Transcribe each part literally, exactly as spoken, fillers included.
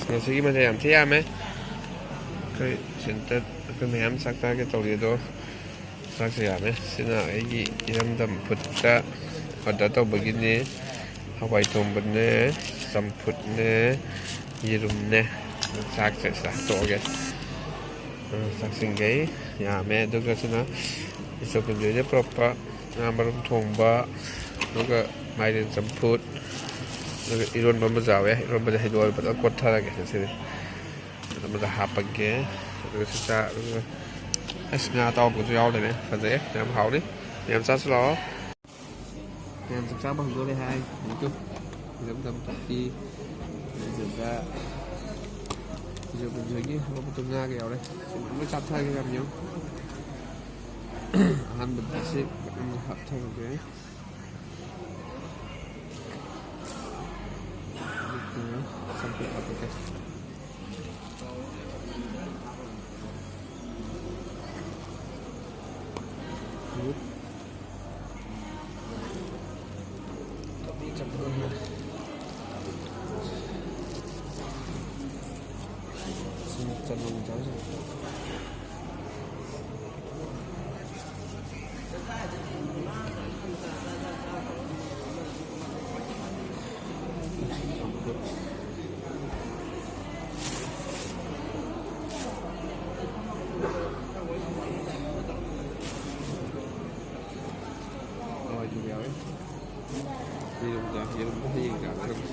ꯉꯁꯤꯒꯤ ꯃꯊꯦꯜ ꯌꯥꯝ ꯊꯤ ꯌꯥꯝꯃꯦ꯫ ꯑꯩꯈꯣꯏ ꯁꯦꯟꯇꯔ ꯑꯩꯈꯣꯏ ꯃꯌꯥꯝ ꯆꯥꯛ ꯆꯥꯒꯦ ꯇꯧꯔꯤ, ꯑꯗꯣ ꯆꯥꯛꯁꯦ ꯌꯥꯝꯃꯦ꯫ ꯁꯤꯅ ꯑꯩꯒꯤ ꯏꯔꯝꯗꯝ ꯐꯨꯗꯇ ꯑꯣꯔꯗꯔ ꯇꯧꯕꯒꯤꯅꯤ꯫ ꯍꯋꯥꯏ ꯊꯣꯡꯕꯅꯦ, ꯆꯝꯐꯨꯠꯅꯦ, ꯌꯦꯔꯨꯝꯅꯦ꯫ ꯆꯥꯛꯁꯦ ꯁꯤꯗ ꯍꯥꯞꯇꯣꯛꯑꯒꯦ꯫ ꯆꯥꯛꯁꯤꯡꯈꯩ ꯌꯥꯝꯃꯦ꯫ ꯑꯗꯨꯒ ꯁꯤꯅ ꯏꯆꯧ ꯄꯨꯟꯖꯣꯏꯗ ꯄꯨꯔꯛꯄ ꯉꯥ ꯃꯔꯨꯝ ꯊꯣꯡꯕ, ꯑꯗꯨꯒ ꯃꯥꯏꯔꯦꯟ ꯆꯝꯐꯨꯠ, ꯑꯗꯨꯒ ꯏꯔꯣꯟꯕ ꯑꯃꯁꯨ ꯌꯥꯎꯋꯦ꯫ ꯏꯔꯣꯟꯕꯗꯤ ꯍꯩꯗꯣꯛꯑꯒ ꯐꯖꯅ ꯀꯣꯠꯊꯔꯒꯦ ꯉꯁꯤꯗꯤ꯫ ꯑꯗꯨ ꯑꯃꯗ ꯍꯥꯞꯄꯒꯦ꯫ ꯑꯗꯨꯒ ꯁꯤ ꯆꯥ-, ꯑꯗꯨꯒ ꯑꯁ, ꯉꯥ ꯑꯇꯥꯎꯕꯁꯨ ꯌꯥꯎ ꯂꯩꯔꯦ꯫ ꯐꯖꯩꯌꯦ, ꯌꯥꯝ ꯍꯥꯎꯅꯤ꯫ ꯃꯌꯥꯝ ꯆꯥꯁꯤ ꯂꯥꯛꯑꯣ꯫ ꯃꯌꯥꯝ ꯆꯥꯛ ꯆꯥꯕ ꯍꯧꯗꯣꯔꯦ ꯍꯥꯏ꯫ ꯌꯦꯡꯉꯨ꯫ ꯏꯔꯝꯗꯝ ꯄꯥꯔꯇꯤ꯫ ꯑꯗꯨꯗ ꯁꯤꯡꯖꯨ ꯄꯨꯟꯖꯣꯏꯒꯤ ꯍꯧꯔꯛꯄꯗ ꯉꯥꯒ ꯌꯥꯎꯔꯦ꯫ ꯁꯤ ꯂꯣꯏ ꯆꯥꯊꯔꯒꯦ ꯃꯌꯥꯝ ꯌꯦꯡꯉꯨ꯫ ꯑꯍꯥꯟꯕꯗ ꯁꯤ ꯐꯖꯅ ꯍꯥꯞꯊꯔꯒꯦ꯫ ꯑꯗꯨꯒ ꯆꯝꯐꯨꯠ ꯍꯥꯞꯄꯛꯀꯦ꯫ ꯍꯋꯥꯏ ꯊꯣꯡꯕ ꯌꯥꯎꯔꯦ꯫ ꯌꯦꯔꯨꯝꯗ, ꯌꯦꯔꯨꯝꯗ ꯍꯌꯦꯡ ꯆꯥꯒꯗꯕꯅꯤ꯫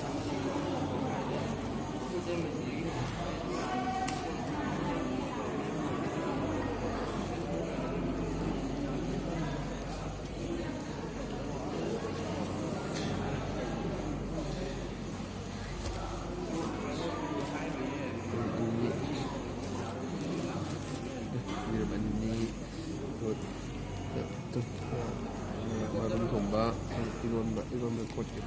ꯌꯦꯔꯨꯝ ꯑꯅꯤ꯫ ꯃꯔꯨꯝ ꯊꯣꯡꯕ, ꯏꯔꯣꯟꯕ, ꯏꯔꯣꯟꯕ ꯀꯣꯠꯀꯦ꯫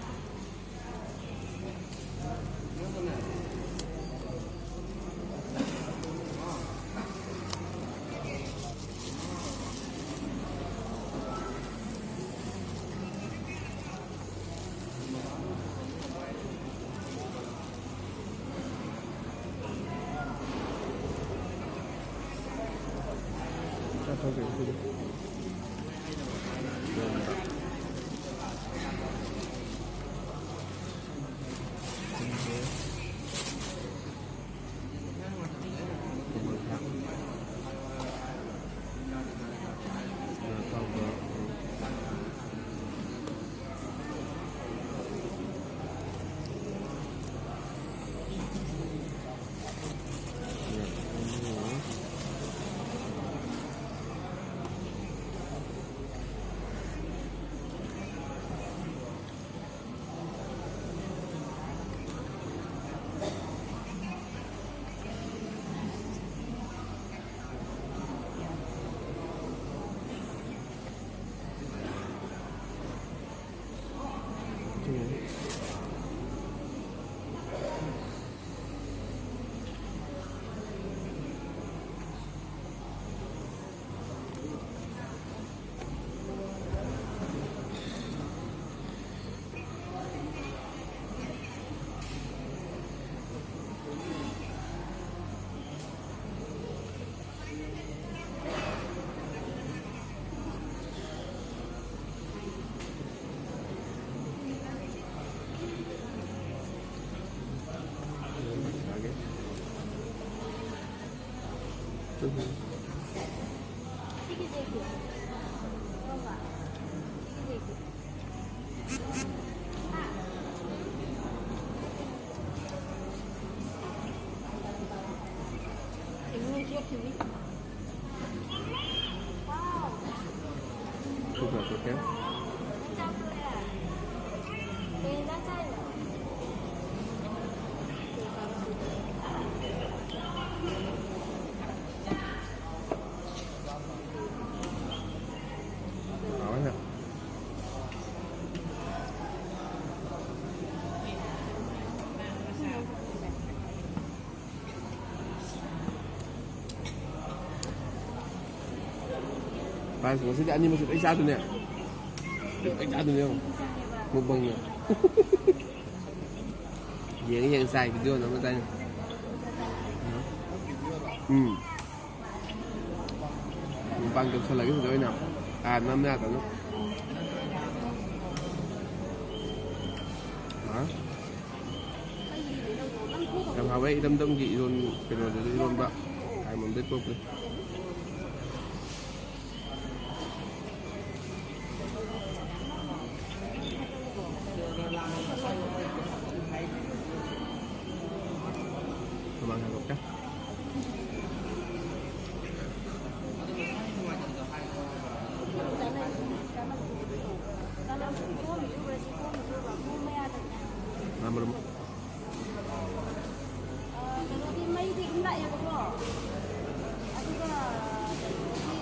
ꯚꯥꯏ, ꯉꯁꯤꯗꯤ ꯑꯅꯤꯃꯛꯁꯦ ꯂꯣꯏ ꯆꯥꯗꯣꯏꯅꯦ꯫ ꯂꯣꯏ ꯆꯥꯗꯣꯏꯅꯦ ꯌꯦꯡꯉꯣ꯫ ꯃꯨꯛꯕꯪꯅꯦ꯫ ꯌꯦꯡꯉ ꯌꯦꯡꯉ ꯆꯥꯏ, ꯚꯤꯗꯤꯑꯣ ꯅꯝꯃ ꯆꯥꯏꯅꯦ꯫ ꯎꯝ꯫ ꯃꯄꯥꯟ ꯀꯛꯁꯜꯂꯒꯦ ꯁꯤꯗ ꯑꯣꯏꯅ꯫ ꯑꯥ, ꯅꯝ ꯌꯥꯗꯕꯅ꯫ ꯑꯥ꯫ ꯌꯥꯝ ꯍꯥꯎꯋꯦ ꯏꯔꯝꯗꯝꯒꯤ ꯏꯔꯣꯟ-, ꯀꯩꯅꯣꯗꯨꯁꯨ ꯏꯔꯣꯟꯕ꯫ ꯍꯥꯏꯃꯟꯕꯩ ꯄꯣꯛꯄꯅꯤ꯫ ꯃꯃꯥꯡ ꯍꯥꯏꯗꯣꯛꯀꯦ꯫ ꯉꯥ ꯃꯔꯨꯝ꯫ ꯑ, ꯀꯩꯅꯣꯗꯤ ꯃꯩꯗꯤ ꯑꯗꯨꯝ ꯂꯥꯛꯑꯦꯕꯀꯣ꯫ ꯑꯗꯨꯒ ꯀꯩꯅꯣꯒꯤ,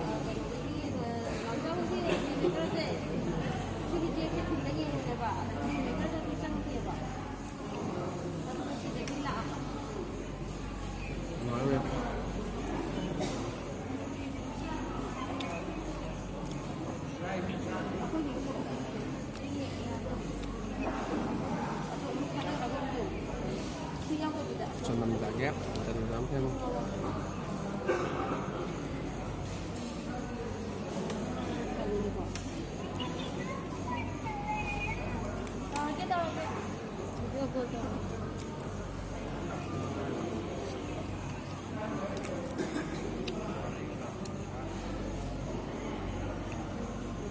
ꯑ, ꯀꯩꯅꯣꯒꯤ, ꯑ, ꯅꯥꯎꯆꯥ ꯍꯣꯏꯒꯤ ꯃꯦꯀꯔꯁꯦ, ꯁꯤꯒꯤ ꯆꯦꯛꯁꯦ ꯊꯤꯟꯕ ꯌꯦꯡꯉꯨꯅꯦꯕ, ꯑꯗ ꯃꯦꯀꯔꯗꯗꯤ ꯆꯪꯗꯦꯕ꯫ ꯑꯗꯨꯒ ꯁꯤꯗꯒꯤ ꯂꯥꯛꯑꯕ꯫ ꯆꯅꯝ ꯆꯥꯒꯦ꯫ ꯆꯅꯝ ꯆꯥꯕ ꯊꯦꯡꯉꯨ꯫ ꯇꯧꯔꯒꯦ, ꯇꯧꯔꯒꯦ꯫ ꯚꯤꯗꯤꯑꯣ ꯀꯣꯜ ꯇꯧꯔꯒꯦ꯫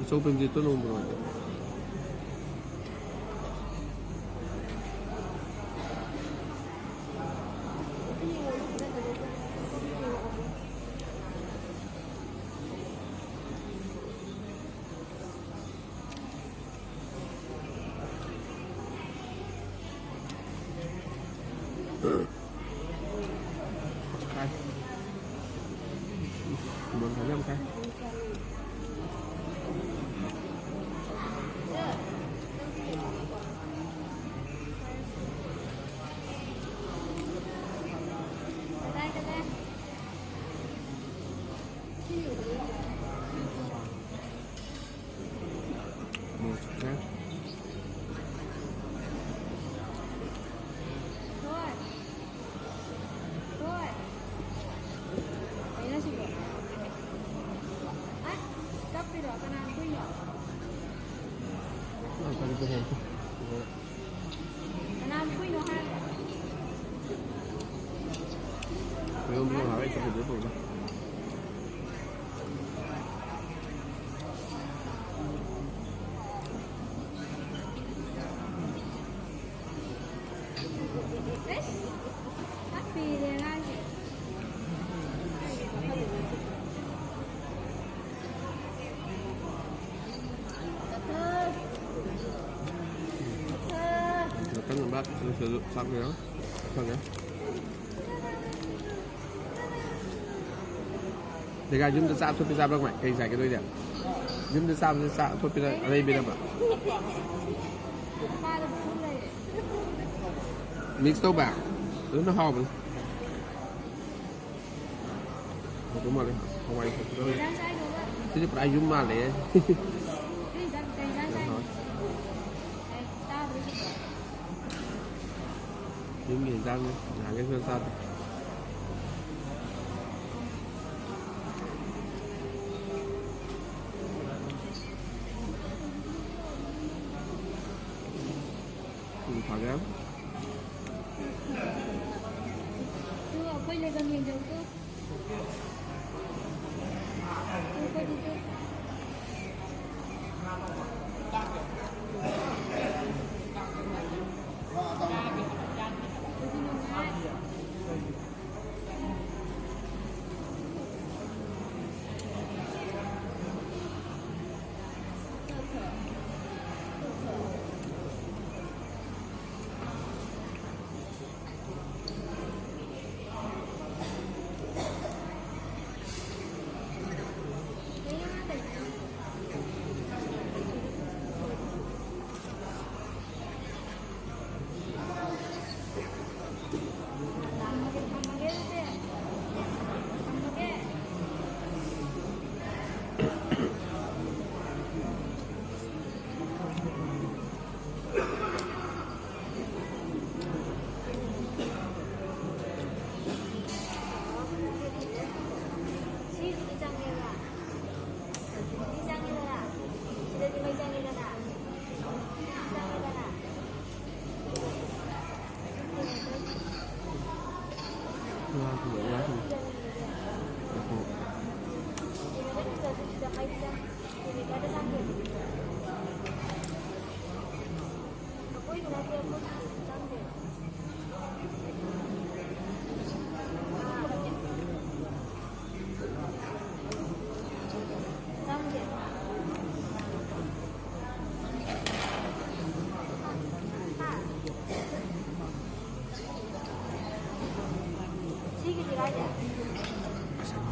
ꯏꯆꯧ ꯄ꯭ꯔꯦꯝꯖꯤꯠꯇꯣ ꯂꯨꯍꯣꯡꯕ꯭ꯔꯣ? ꯈꯥꯏ꯫ ꯃꯣꯟ ꯈꯥꯏ ꯌꯥꯝ ꯈꯥꯏ꯫ ꯃꯣꯔꯣꯛ ꯆꯠꯈ꯭ꯔꯦ꯫ ꯑꯁ! ꯍꯥꯞꯄꯤꯔꯦ ꯑꯉꯥꯡꯁꯦ꯫ ꯉꯥꯛꯇꯪ ꯑꯃ ꯆꯥꯛ ꯂꯩꯔꯣ꯫ ꯆꯥꯛ ꯂꯩꯔꯣ꯫ ꯗꯦꯒꯥ ꯌꯨꯝꯗ ꯆꯥꯛ ꯑꯊꯣꯠꯄꯤ ꯆꯥꯕ꯭ꯔꯥ ꯀꯃꯥꯏ? ꯀꯩ ꯆꯥꯒꯦ ꯅꯣꯏꯗꯤ? ꯌꯨꯝꯗ ꯆꯥꯕꯁꯦ ꯆꯥꯛ ꯑꯊꯣꯠꯄꯤꯔ ꯑꯔꯩꯕꯤꯔꯕ? ꯃꯤꯛꯁ ꯇꯧꯕ? ꯑꯗꯨꯅ ꯍꯥꯎꯕꯅꯤ꯫ ꯍꯥꯎꯗꯧ ꯃꯥꯜꯂꯦ꯫ ꯍꯋꯥꯏ ꯊꯣꯡꯕꯗ ꯁꯤꯗꯤ ꯄꯨꯔꯥ ꯌꯨꯝ ꯃꯥꯜꯂꯦ꯫ ꯌꯨꯝꯒꯤ ꯏꯟꯖꯥꯡꯅꯤ꯫ ꯅꯍꯥꯟꯈꯩ ꯁꯨꯡꯆꯥ ꯆꯥꯗꯦ꯫ ꯎꯝ, ꯐꯔꯦ꯫ ꯑꯗꯨ ꯑꯩꯈꯣꯏ ꯂꯩꯐꯝ ꯌꯦꯡꯖꯧꯀꯣ꯫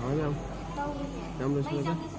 ꯍꯥꯎꯔꯦ ꯌꯥꯝ꯫ ꯌꯥꯝ ꯂꯣꯏꯁꯤꯜꯂꯒ꯫